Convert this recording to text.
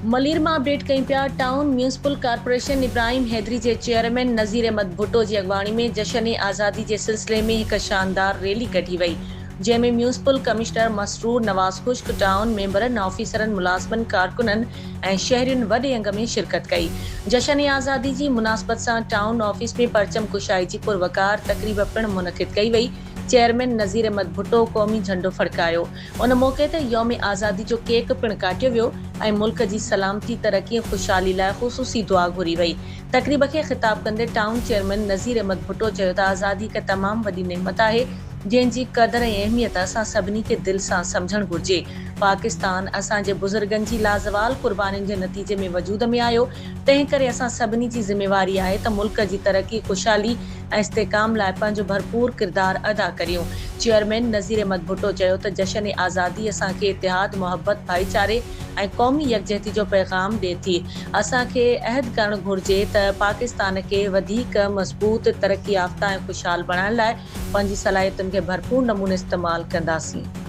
ملير مان اپڊيٽ ڪيون پيا، town municipal corporation Ibrahim Hyderi جي چيئرمين نذير احمد ڀٽو جي اڳواڻي ۾ جشن آزادي جي سلسلي ۾ هڪ شاندار ريلي ڪڍي وئي جنهن ۾ municipal commissioner Masroor Nawaz Khushk, town ميمبرن، آفيسرن، ملازمن، ڪارڪنن ۽ شهرين وڏي انگ ۾ شرڪت ڪئي. جشن آزادي جي مناسبت سان ٽائون آفيس ۾ پرچم ڪشائي جي پروقار تقريب پڻ منعقد ڪئي وئي. چيئرمين نذير احمد ڀٽو قومي جهنڊو ڦڙڪايو. ان موقعي تي يوم آزادي جو ڪيڪ پڻ ڪاٽيو ويو ۽ ملڪ جي سلامتي، ترقي ۽ خوشحالي لاء خصوصي دعا گهري وئي. تقريب کي خطاب ڪندي ٽائون چيئرمين نذير احمد ڀٽو چيو ته آزادي هڪ تمام وڏي نعمت آهي، جنهن جي قدر ۽ اهميت اسان سڀني کي دل سان سمجهڻ گهرجي. پاڪستان اسان جي بزرگن جي لازوال قربانين جي نتيجي ۾ وجود ۾ آيو، تنهن ڪري اسان سڀني جي ذميواري آهي ته ملڪ جي ترقي، خوشحالي ۽ استحڪام لاء پنهنجو ڀرپور ڪردار ادا ڪريون. چيئرمين نذير احمد ڀٽو چيو ته جشن آزادي اسان کي اتحاد، محبت، ڀائيچاري ۽ قومي يڪجهتي جو پيغام ڏئي ٿي. اسان کي عهد ڪرڻ گهرجي ته پاڪستان کي وڌيڪ مضبوط، ترقي يافته ۽ خوشحال بڻائڻ لاء پنهنجي صلاحيتن کي ڀرپور نموني استعمال ڪنداسين.